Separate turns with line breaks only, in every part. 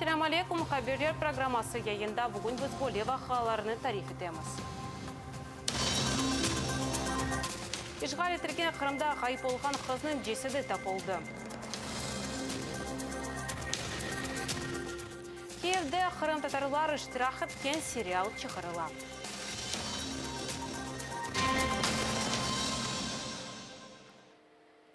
Selâm aleykum, Haberler programması yayında. Bugün biz böyle vaqialarnı tarif etemiz. İşğal etilgen Qırımda ğayıp olğan qıznıñ cesedi tapıldı. Kiyevde qırımtatarlar iştirak etken serial çıqarıla.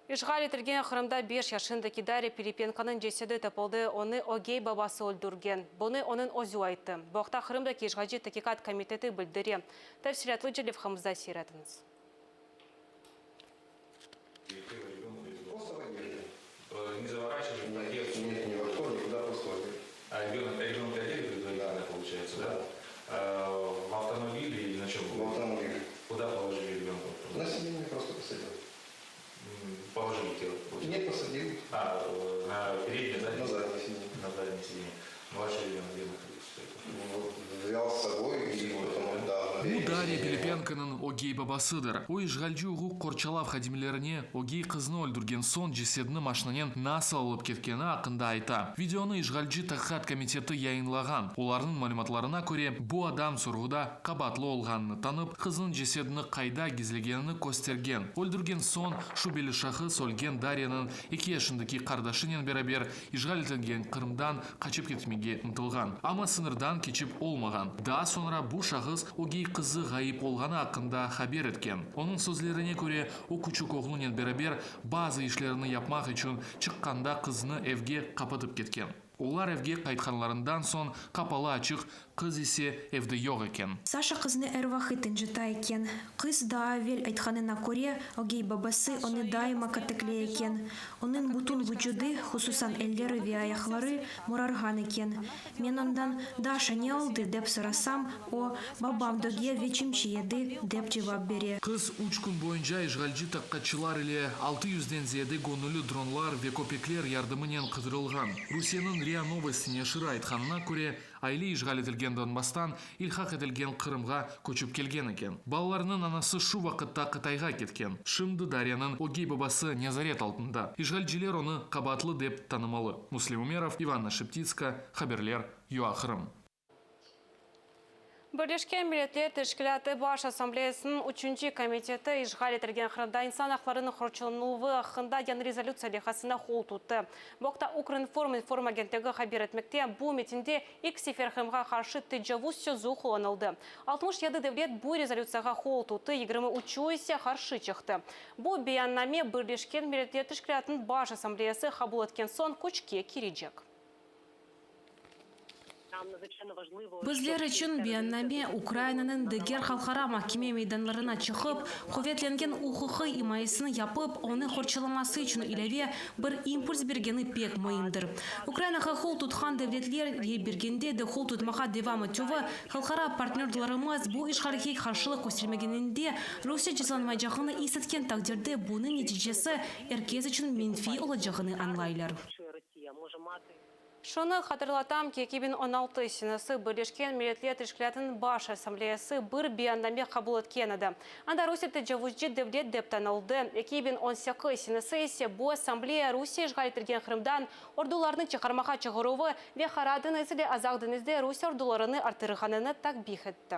İşğal etilgen Qırımda beş yaşındaki Darya Pilipenkonıñ cesedi tapıldı, onı ögey babası öldürgen. Bunı onıñ özü ayttı. Bu aqta Qırımdaki işğalci taqiqat komiteti bildire. Tafsilâtlıca levhamızda seyir etiñiz.
Bu Darya Pilipenkonıñ ögey babasıdır. O, işğalci uquq qorçalav hadimlerine ögey qıznı öldürgen soñ cesedini maşinanen nasıl alıp ketkeni aqqında ayta. Videonı işğalci Taqiqat komiteti yayınlağan. Olarnıñ malümatlarına köre, bu adam sorğuda qabaatlı olğanını tanıp, qıznıñ cesedini qayda gizlegenini köstergen. Öldürgen soñ, şübeli şahıs ölgen Daryanıñ eki yaşındaki qardaşınen beraber işğal etilgen Qırımdan qaçıp ketmege ıntılğan, amma sıñırdan keçip olmağan. Daa soñra bu şahıs ögey qızı ğayıp olğanı aqqında haber etken. Onıñ sözlerine köre, o küçük oğlunen beraber bazı işlerini yapmaq içün çıqqanda qızını evge qapatıp ketken. Olar evge qaytqanlarından soñ qapalı açıq, qız ise evde yoq eken.
Saşa qıznı er vaqıt ıncıta eken. Qız daa evel aytqanına köre, ögey babası onı daima kötekley eken. Onıñ bütün vucudı, hususan elleri ve ayaqları morarğan eken. Men ondan, Daşa, ne oldı? dep sorasam, o, Babam döge ve çimçi edi, dep cevap bere.
Qız üç kün boyunca işğalci taqiqatçılar ile altı yüzden ziyade göñülli dronlar ve köpekler yardımınen qıdırılğan. Rusiyeniñ RIA Novosti neşiri aytqanına köre, aile işğal etilgen Donbasstan ilhaq etilgen Qırımğa köçip kelgen eken. Balalarnıñ anası şu vaqıtta Qıtayğa ketken. Şimdi Daryanıñ ögey babası nezaret altında. İşğalciler onı qabaatlı dep tanımalı. Muslim Umerov, İvanna Şeptitska, haberler, UA Qırım.
Birleşken Milletler Teşkilâtı Baş Assambleyasınıñ üçünci komiteti işğal etilgen Qırımda insan aqlarınıñ qorçalanuvı aqqında yañı rezolütsiya leyhasına qol tuttı. Bu aqta Ukrinform inform agentligi haber etmekte. Bu metinde ilk sefer Qırımğa qarşı tecavuz sözü qullanıldı. 67 devlet bu rezolütsiyağa qol tuttı, yigirmi üçü ise qarşı çıqtı. Bu beyanname Birleşken Milletler Teşkilâtınıñ Baş Assambleyası qabul etken soñ küçke kirecek.
Bizler içün beyanname Ukrayinanıñ diger halqara mahkeme meydanlarına çıqıp, quvetlengen uquqiy imayesini yapıp, onı qorçalaması içün ilâve bir impuls bergeni pek müimdir. Ukrayinağa qol tutqan devletler rey bergende de qol tutmağa devam etüvi, halqara partnörlarımız bu işğalge qarşılıq köstermegeninde Rusiye cezalanmaycağını is etken taqdirde bunıñ neticesi er kes içün menfiy olacağını añlaylar.
Şunı hatırlatam ki, 2016 senesi Birleşken Milletler Teşkilâtınıñ Baş Assambleyası bir beyanname qabul etken edi. Anda Rusiye tecavuzcı devlet dep tanıldı. 2018 senesi ise bu assambleya Rusiye işğal etilgen Qırımdan ordularnı çıqarmağa çağıruvı ve Qara deñiz ile Azaq deñizde Rusiye ordularını arttırğanını takbih etti.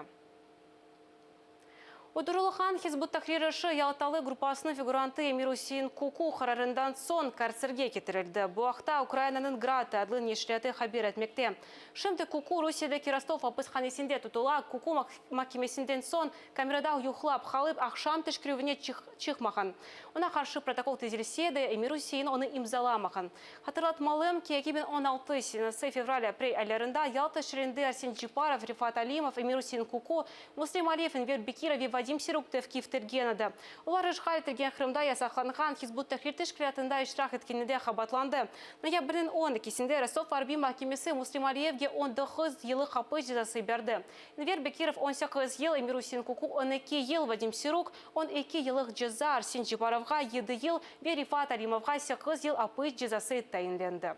Uydurılğan Hizb ut-Tahrir işi Yaltalı gruppasınıñ figurantı Emir-Üsein Kuku qararından soñ kartserge ketirildi. Bu aqta Ukrainanıñ Gratı adlı neşriyatı haber etmekte. Şimdi Kuku Rusiyedeki Rostov apishanesinde tutula. Kuku mahkemesinden soñ kamerada yuqlap qalıp, aqşam teşkerüvine çıqmağan. Oña qarşı protokol tizilse de, Emir-Üsein onı imzalamağan. Hatırlatmalım ki, 2016 senesi fevral-aprel aylarında Yalta şeerinde Arsen Ceparov, Refat Alimov, Emir-Üsein Kuku, Muslim Aliyev, Enver Bekirov ve Vadim Siruk tevqif etilgen edi. Olar işğal etilgen Qırımda yasaqlanğan Hizb ut-Tahrir teşkilâtında iştirak etkeninde qabaatlandı. Noyabrniñ on ekisinde Rostov arbiy mahkemesi Muslim Aliyevge on doquz yıllıq apis cezası berdi. Enver Bekirov on sekiz yıl, Emir-Üsein Kuku on eki yıl, Vadim Siruk on eki yıllıq ceza, Arsen Ceparovğa yedi yıl ve Refat Alimovğa sekiz yıl apis cezası tayinlendi.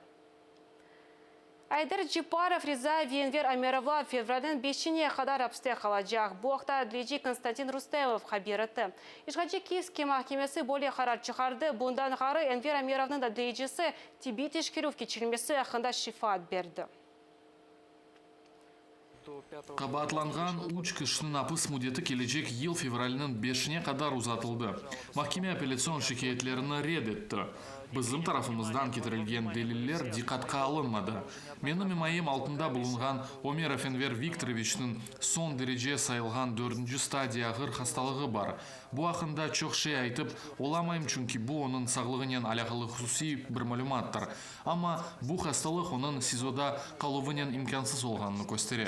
Ayder Ceparov, Riza ve Enver Amerovlar fevralniñ beşine qadar apiste qalacaq. Bu aqta adliyeci Konstantin Rustemov haber etti. İşğalci Kiyevskiy mahkemesi böyle qarar çıqardı, bundan ğayrı Enver Amerovnıñ adliyecisi tibbiy teşkerüv keçirilmesi aqqında şifaat berdi.
Qabaatlanğan üç kişiniñ apis müddeti kelecek yıl fevralniñ beşine qadar uzatıldı. Mahkeme apellâtsion şikâyetlerini red etti. Bizim tarafımızdan ketirilgen deliller diqqatqa alınmadı. Menim imayem altında bulunğan Ömerov Enver Viktoroviçniñ soñ derece sayılğan dördünci stadiya ağır hastalığı bar. Bu aqqında çoq şey aytıp olamayım, çünki bu onıñ sağlığınen alâqalı hususiy bir malümattır. Amma bu hastalıq onıñ SİZOda qaluvınen imkânsız olğanını köstere.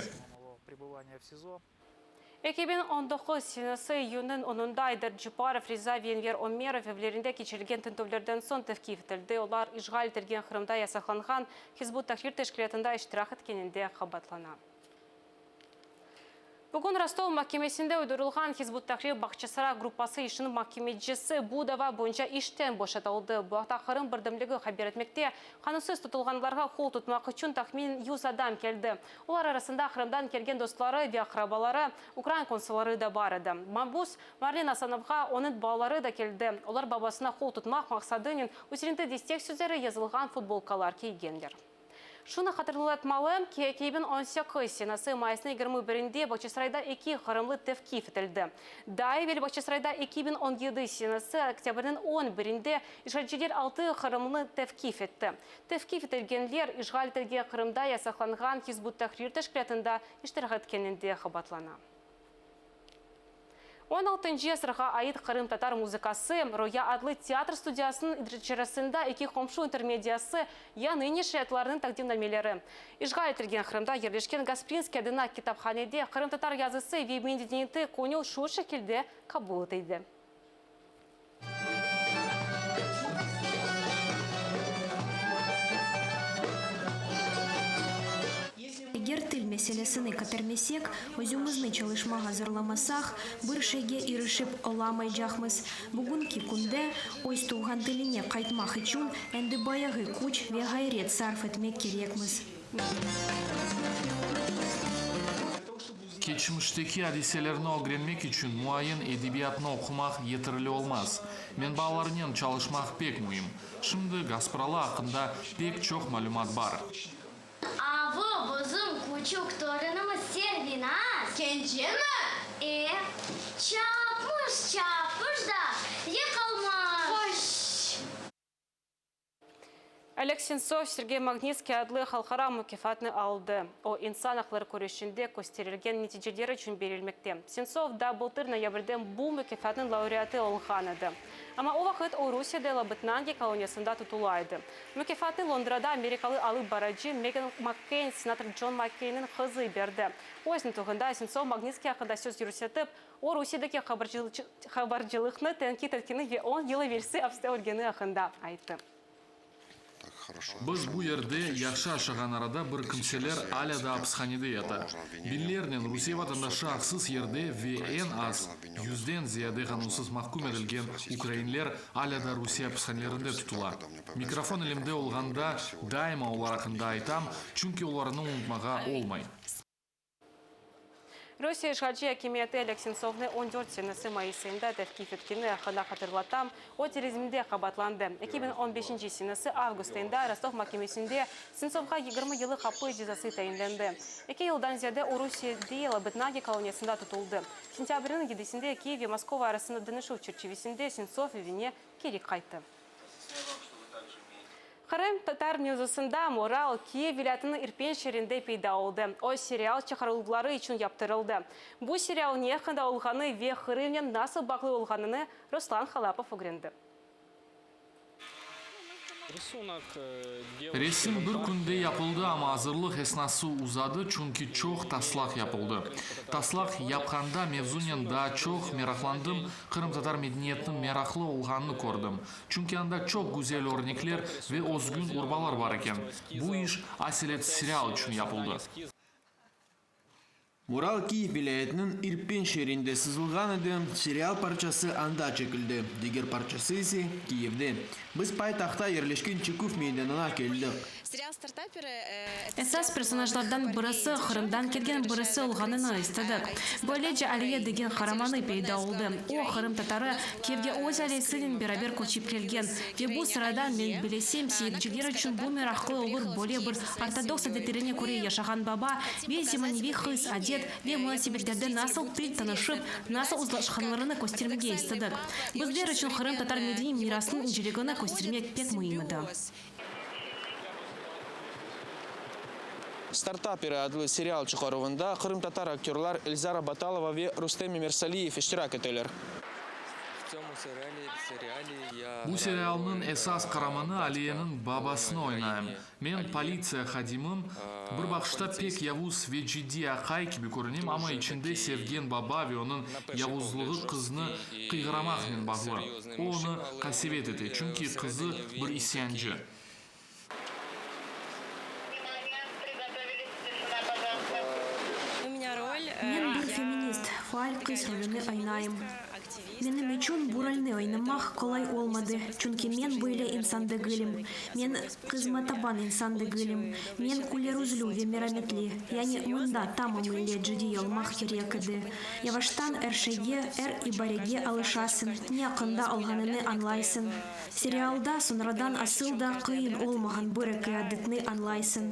2019 senesi iyünniñ onunda Ayder Ceparov, Riza ve Enver Ömerov evlerinde keçirilgen tintüvlerden soñ tevqif etildi. Olar işğal etilgen Qırımda yasaqlanğan Hizb ut-Tahrir teşkilâtında iştirak etkeninde qabaatlana. Bugün Rostov mahkemesinde uydurılğan Hizb ut-Tahrir Bağçasaray gruppası işiniñ mahkemecisi bu dava boyunca işten boşatıldı. Bu aqta Qırım birdemligi haber etmekte. Qanunsız tutulğanlarğa qol tutmaq içün tahminen yüz adam keldi. Olar arasında Qırımdan kelgen dostları ve aqrabaları, ukrain konsulları da bar edi. Mabüs Marlen Asanovğa onıñ balaları da keldi. Olar babasına qol tutmaq maqsadınen üzerinde destek sözleri yazılğan futbolkalar kiygenler. Şunı hatırlatmalı ki, 2018 senesi mayısnıñ 21-inde Bağçasarayda eki qırımlı tevqif etildi. Daa evel Bağçasarayda 2017 senesi oktâbrniñ on birinde işğalciler altı qırımlını tevqif etti. Tevqif etilgenler işğal etilgen Qırımda yasaqlanğan Hizb ut-Tahrir teşkilâtında iştirak etkeninde qabaatlana. On altıncı asırğa ait qırımtatar muzıkası, Roya adlı teatr studiyasınıñ idraçarasında eki qomşu intermediyası, yañı neşriyatlarnıñ taqdimnameleri. İşğal etilgen Qırımda yerleşken Gasprinskiy adına kitaphanede qırımtatar yazısı ve medeniyeti künü şu şekilde qabul etildi.
Eger til meselesini kötermesek, özümizni çalışmağa zorlamasaq, bir şeyge irişip olamaycaqmız. Bugünki künde öz tuvğan tiline qaytmaq içün endi bayağı küç ve ğayret sarf etmek kerekmiz.
Keçmişteki adiselerni ögrenmek içün muayyen edebiyatnı oqumaq yeterli olmaz. Menbalarnen çalışmaq pek müim. Şimdi Gaspralı aqqında pek çoq malümat bar.
Avı bizim küçük torunımız Servinaz.
Kencemi?
E, çapmış, çapmış da, yıqılmış.
Qoş!
Oleg Sentsov Sergey Magnitskiy adlı halqara mukâfatnı aldı. O, insan aqları küreşinde kösterilgen neticeler içün berilmekte. Sentsov daa bıltır noyabrde bu mukâfatnıñ laureatı olğan edi. Amma o vaqıt o, Rusiyede Labıtnangi koloniyasında tutula edi. Mukâfatnı Londrada amerikalı alıp barıcı Megan Makkeyn senator Con Makkeynniñ qızı berdi. Öz nutuğında Sentsov Magnitskiy aqqında söz yürsetip, o, Rusiyedeki qabarcılıqnı tenqit etkeni ve on yıl evelsi apiste ölgeni aqqında ayttı.
Biz bu yerde yahşı aşağan arada bir kimseler alâ daa apishanede yata. Biñlernen Rusiye vatandaşı aqsız yerde ve eñ az yüzden ziyade qanunsız mahküm etilgen ukrainler alâ daa Rusiye apishanelerinde tutula. Mikrofon elimde olğanda daima olar aqqında aytam, çünki olarnı unutmağa olmay.
Rusiye işğalci akimiyeti Oleg Sentsovnı on dört senesi mayıs ayında tevqif etkeni aqqında hatırlatam. O, terrorizmde qabaatlandı. 2015 senesi avgust ayında Rostov mahkemesinde Sentsovğa 20 yıllıq apis cezası tayinlendi. Eki yıldan ziyade o, Rusiyede Labıtnagi koloniyasında tutuldı. Sentâbrniñ yedisinde Kiyev ve Moskova arasında deñişüv çerçivesinde Sentsov evine keri qayttı. Qırımtatar mevzusında mural Kiyev vilâyetiniñ İrpen şeerinde peyda oldı. O, serial çıqarıluvları içün yaptırıldı. Bu serial ne aqqında olğanı ve Qırımnen nasıl bağlı olğanını Ruslan Halapov ögrendi.
Resim bir künde yapıldı, amma azırlıq esnası uzadı, çünki çoq taslaq yapıldı. Taslaq yapqanda mevzunen daa çoq meraqlandım, qırımtatar medeniyetiniñ meraqlı olğanını kördim. Çünki anda çoq güzel örnekler ve özgün urbalar bar eken. Bu iş aselet serial içün yapıldı.
Mural Kiyev vilâyetiniñ İrpin şeerinde sızılğan edi, serial parçası anda çekildi, diger parçası ise, Kiyevde. Biz paytahtta yerleşken çeküv meydanına keldik.
Esas personajlardan birisi Qırımdan kelgen birisi olğanını istedik. Böylece Aliye degen qaramanı peyda oldı. O, qırımtatarı, Kiyevge öz ailesinen beraber köçip kelgen. Ve bu sırada, men bilesem, seyirciler içün bu meraqlı olur, böyle bir ortodoks adetlerine köre yaşağan baba ve zemaneviy qız adet ve munasebetlerde nasıl til tanışıp, nasıl uzlaşqanlarını köstermege istedik. Bizler içün qırımtatar medeniy mirasınıñ inceligini köstermek pek müim edi.
Startaperı adlı serial çıqaruvında qırımtatar aktörlar Elzara Batalova ve Rustem Emirsaliyev iştirak eteler.
Bu serialnıñ esas qaramanı Aliyeniñ babasını oynayım. Men politsiya hadimim, bir baqışta pek yavuz ve ciddiy aqay kibi körünem, amma içinde sevgen baba ve onıñ yavuzlığı qıznı qıyğıramaqnen bağlı. O, onı qasevet ete, çünki qızı bir isyancı.
Men bir feminist, faal qız rolüni oynayım. Menim içün bu rolni oynamaq qolay olmadı, çünki men böyle insan degilim. Men qızmataban insan degilim. Men külerüzlü ve merametli. Yani mında tamamıyle ciddiy olmaq kerek edi. Yavaştan er şeyge, er ibarege alışasıñ, ne aqqında olğanını añlaysıñ. Serialda soñradan asıl da qıyın olmağan bir-eki adetni añlaysıñ.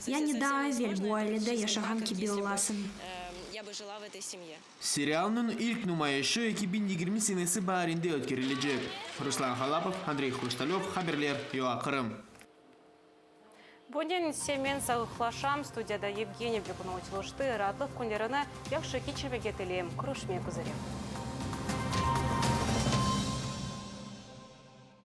Yani daa evel bu ailede yaşağan kibi olasıñ.
Serialnıñ ilk numayışı 2020 senesi baarinde ötkerilecek. Ruslan Halapov, Andrey Hrustalöv, haberler, UA Qırım.
Bunen ise men sağlıqlaşam, studiyada Yevgeniy Brükunov çalıştı. Raatlıq künlerini yahşı keçirmege tileyim. Körüşmek üzere.